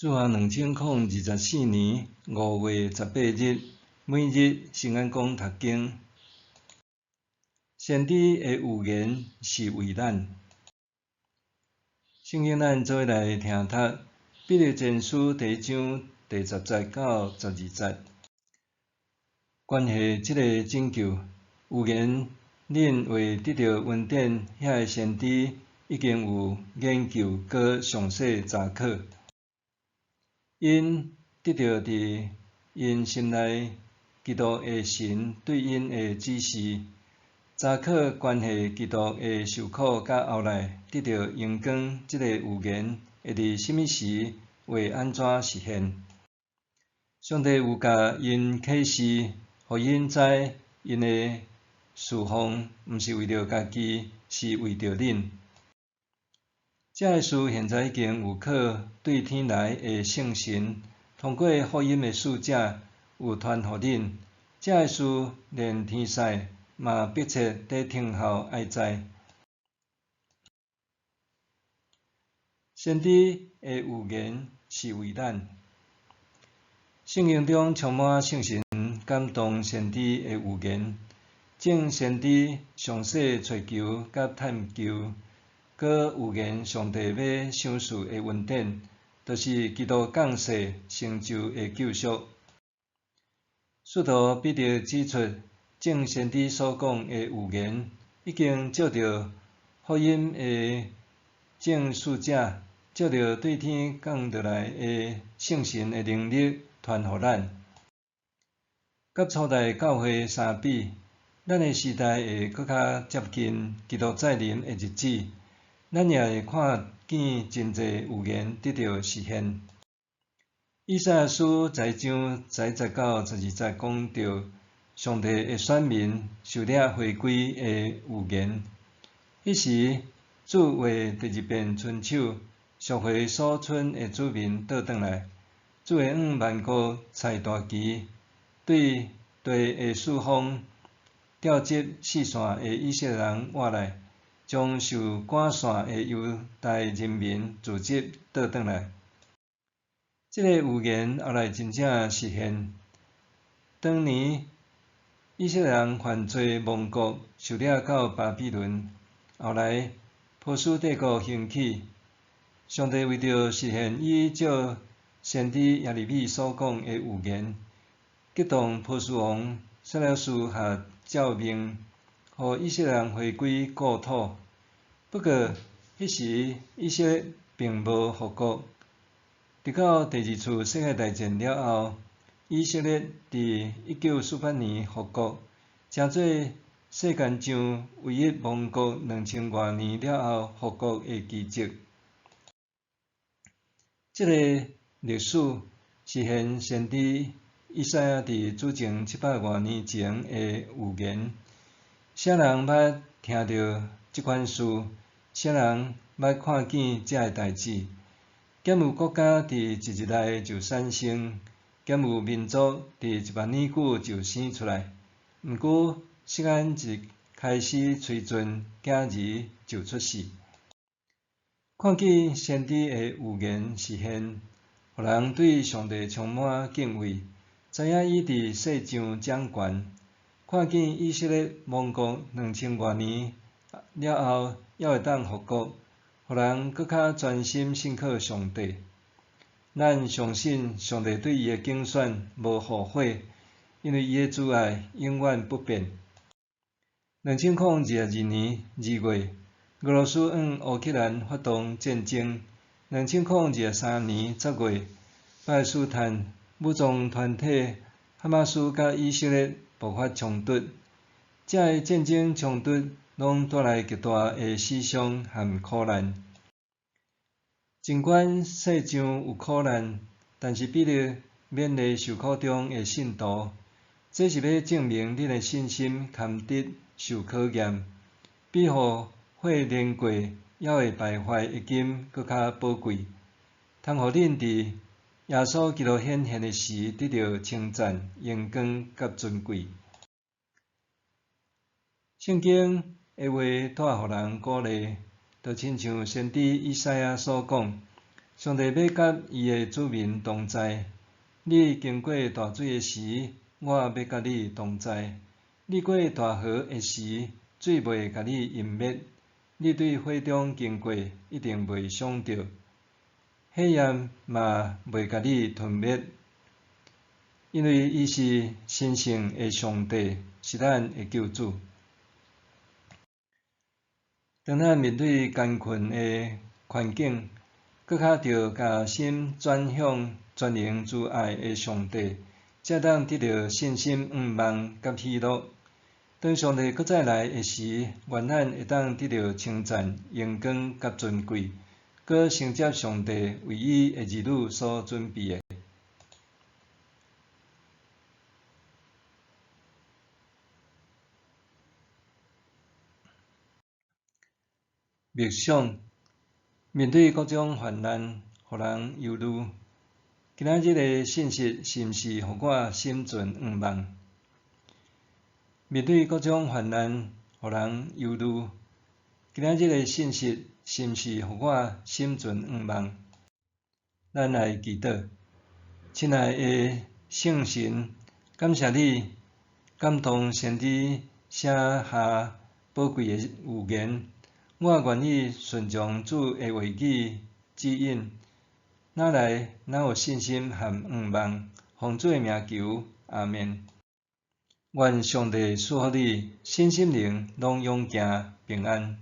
主後2024年5月18日，每日聖安講讀經。先知的預言是為咱。聖經咱做伙來聽讀《彼得前書》第一章第10節到12節。關係這个拯救預言，恁為得著恩典，遐个先知已經有研究閣詳細查考。𪜶得著佇𪜶心內基督的神對𪜶的指示，查考關係基督的受苦，佮後來得著榮光，這个預言會佇啥物時會按怎實現。上帝有共𪜶啟示，予𪜶知𪜶的事奉，毋是為著家己，是為著恁。這个事現在已經有靠對天來的聖神，通過福音的使者有傳予恁。這个事連天使嘛迫切佇聽候愛知。先知的預言是為咱。聖經中充滿聖神感動先知的預言，眾先知詳細揣求佮探究，閣預言上帝欲賞賜的恩典，就是基督降世成就的救贖。使徒彼得指出，眾先知所講的預言，已經藉著福音的眾使者，藉著對天降落來的聖神的能力傳予咱。佮初代教會相比，咱的時代會閣較接近基督再臨的日子，咱也會看見真濟預言得著實現。以賽亞書11章11節到12節講著上帝的選民受掠回歸的預言。彼時，主話第二遍伸手，贖回所剩的子民倒轉來。主會向萬國拆大旗，對地的四方召集四散的以色列人活來，將受趕散的猶大人民聚集倒轉來。這个預言後來真正實現。當年以色列人犯罪亡國，受掠到巴比倫。後來波斯帝國興起，上帝為著實現伊藉先知耶利米所講的預言，激動波斯王色雷斯下詔命，予以色列人回歸故土。不過，彼時以色列並無復國。直到第二次世界大戰了後，以色列佇1948年復國，成做世間上唯一亡國2000外年了後復國的奇蹟。這个歷史實現先知以賽亞佇主前700外年前的預言。啥人捌聽著這款事？啥人捌看見這个代誌？敢有國家佇一日內就產生？敢有民族佇一萬年久就生出來？毋過時間一開始催盡，囝兒就出世。看見先知的預言實現，予人對上帝充滿敬畏，知影伊佇世上掌權。看見以色列亡國2000外年了後，猶會當復國，予人閣較專心信靠上帝。咱相信上帝對伊的揀選無後悔，因為伊的慈愛永遠不變。2022年2月，俄羅斯向烏克蘭發動戰爭。2023年10月，巴勒斯坦武裝團體哈馬斯佮以色列爆發衝突。這个戰爭衝突攏帶來極大的死傷和苦難。儘管世上有苦難，但是彼得勉勵受苦中的信徒，這是欲證明恁的信心堪得受考驗，比予火煉過猶會敗壞的金閣較寶貴，通予恁佇耶穌基督顯現的時得著稱讚、榮光佮尊貴。聖經的話帶予人鼓勵，就親像先知以賽亞所講：上帝欲佮伊的子民同在。你经过大水的时，我欲佮你同在；你过大河的时，水袂共你淹没；你对火中经过，一定袂伤著，火焰嘛袂共你吞灭。因为伊是神圣的上帝，是咱的救主。当咱面对艰困的环境，阁较著共心转向全能慈爱的上帝，才当得著信心、向望佮喜乐。当上帝阁再来的时，愿咱会当得著称赞、荣光佮尊贵，阁承接上帝为伊的儿女所准备的。默想，面对各种患难，予人忧虑。今仔日的信息是毋是予我心存向望？面对各种患难，予人忧虑。今仔日的信息是毋是予我心存向望？咱来祈祷，亲爱的圣神，感谢你感动先知写下宝贵的预言。我愿意顺从主的话语指引，哪来哪有信心和向望，奉主的名求，阿们。愿上帝赐予你身心灵拢勇健平安。